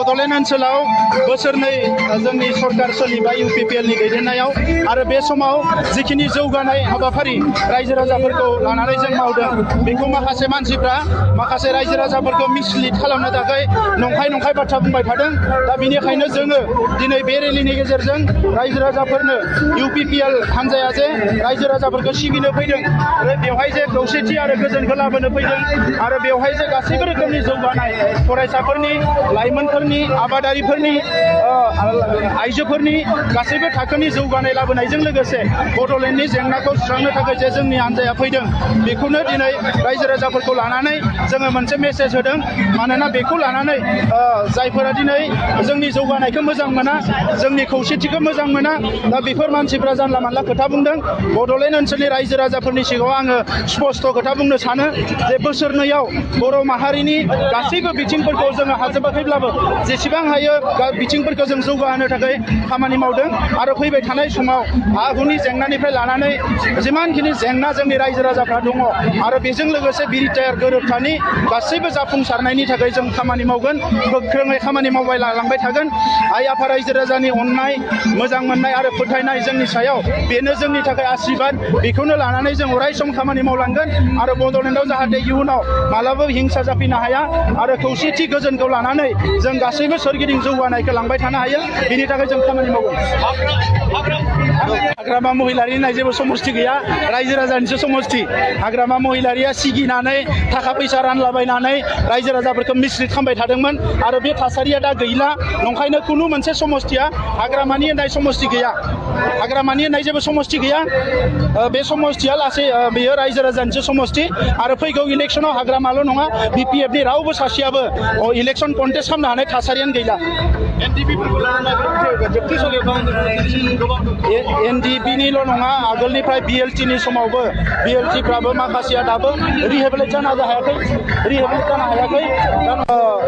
बड'लेण्ड ओनसोलाव बोसोरनै जोंनि सरकार सोलिबाय UPPL नि दैदेननायाव आरो बे समाव जिखिनि जौगानाय हाबाफारि रायजो राजाफोरखौ लानानै जों मावदों बेखौ माखासे मानसिफ्रा माखासे रायजो राजाफोरखौ मिसलिड खालामनो थाखाय नंखाय बाथ्रा बुंबाय थादों। दा बेनिखायनो जोङो दिनै बे रेलिनि गेजेरजों रायजो राजाफोरनो UPPL हान्जाया जे रायजो राजाफोरखौ सिबिनो फैदों आरो बेवहाय जे खौसेथि आरो गोजोनखौ लाबोनो फैदों आरो बेवहाय जे गासैबो रोखोमनि जौगानाय फरायसाफोरनि लाइमोनफोरनि आबादारिफोरनि आइजोफोरनि गासैबो थाखोनि जौगानाय लाबोनायजों लोगोसे बड'लेण्डनि जेंनाखौ सुस्रांनो थाखाय जे जोंनि हान्जाया फैदों बेखौनो दिनै रायजो राजाफोरखौ लानानै जोङो मोनसे मेसेज होदों। मानोना बेखौ लानानै जायफोरा दिनै जोंनि जौगानायखौ मोजां मोना जोंनि खौसेथिखौ मोजां मोना दा बेफोर मानसिफ्रा जानला मानला खोथा बुंदों। बड'लेण्ड ओनसोलनि रायजो राजाफोरनि सिगाङाव आङो स्पष्ट खोथा बुंनो सानो जे बोसोरनैयाव बर' माहारिनि गासैबो बिथिंफोरखौ जोङो हाजोबाखैब्लाबो जेसेबां हायो बिथिंफोरखौ जों जौगाहोनो थाखाय खामानि मावदों आरो फैबाय थानाय समाव हा हुनि जेंनानिफ्राय लानानै जिमानखिनि जेंना जोंनि रायजो राजाफ्रा दङ आरो बेजों लोगोसे बिरिटायार गोरोबथानि गासैबो जाफुंसारनायनि थाखाय जों खामानि मावगोन, गोख्रोङै खामानि मावबाय लांबाय थागोन। आइ आफा रायजो राजानि अननाय मोजां मोननाय आरो फोथायनाय जोंनि सायाव बेनो जोंनि थाखाय आशीर्बाद। बेखौनो लानानै जों अराय सम खामानि मावलांगोन आरो बड'लेण्डआव जाहाथे इयुनाव मालाबाबो हिंसा जाफैनो हाया आरो खौसेथि गोजोनखौ लानानै जों गासैबो सोरगिदिं जौगानायखौ लांबाय थानो हायो बेनि थाखाय जों खामानि मावगोन। हाग्रामा महिलारि होननाय जेबो समस्ति गैया, रायजो राजानिसो समस्ति। हाग्रामा महिलारिया सिगिनानै थाखा फैसा रानलाबायनानै रायजो राजाफोरखौ मिसलिड खालामबाय थादोंमोन आरो बे थासारिया दा गैला। नंखायनो खुनु मोनसे समस्तिया हाग्रामानि होननाय समस्ति गैया, हाग्रामानि होननाय जेबो समस्ति गैया। बे समस्तिया लासै बेयो रायजो राजानिसो समस्ति आरो फैगौ इलेक्सनाव हाग्रामाल' नङा BPF नि रावबो सासेयाबो इलेक्सन कन्टेस्ट खालामनो हानाय थासारियानो गैला। NDP निल' नङा आगोलनिफ्राय BLT नि समावबो BLT फ्राबो माखासेया दाबो रिहेबिलिट जानो हायाखै।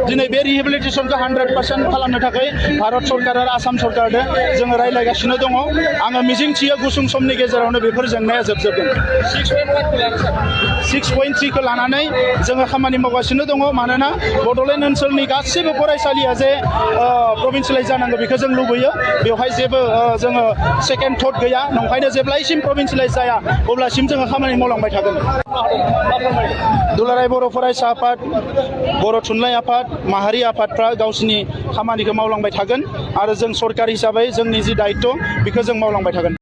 दिनै बे रिहेबिलिटेसनखौ 100% खालामनो थाखाय भारत सरकार आरो आसाम सरकारजों जोङो रायज्लायगासिनो दङ। आङो मिजिंथियो गुसुं समनि गेजेरावनो बेफोर जेंनाया जोबजोबगोन। 6.3 खौ लानानै जोङो खामानि मावगासिनो दङ। मानोना बड'लेण्ड ओनसोलनि गासैबो फरायसालिया जे प्रभिन्सियेलाइज जानांगौ बेखौ जों लुबैयो। बेवहाय जेबो जोङो सेकेन्ड थट गैया। नंखायनो जेब्लायसिम प्रभिन्सियेलाइज जाया अब्लासिम जोङो खामानि मावलांबाय थागोन। दुलाराय बर' फरायसा आफाद, बर' थुनलाइ आफाद, माहारि आफादफ्रा गावसिनि खामानिखौ मावलांबाय थागोन आरो जों सरकार हिसाबै जोंनि जि दायित्व बेखौ जों मावलांबाय थागोन।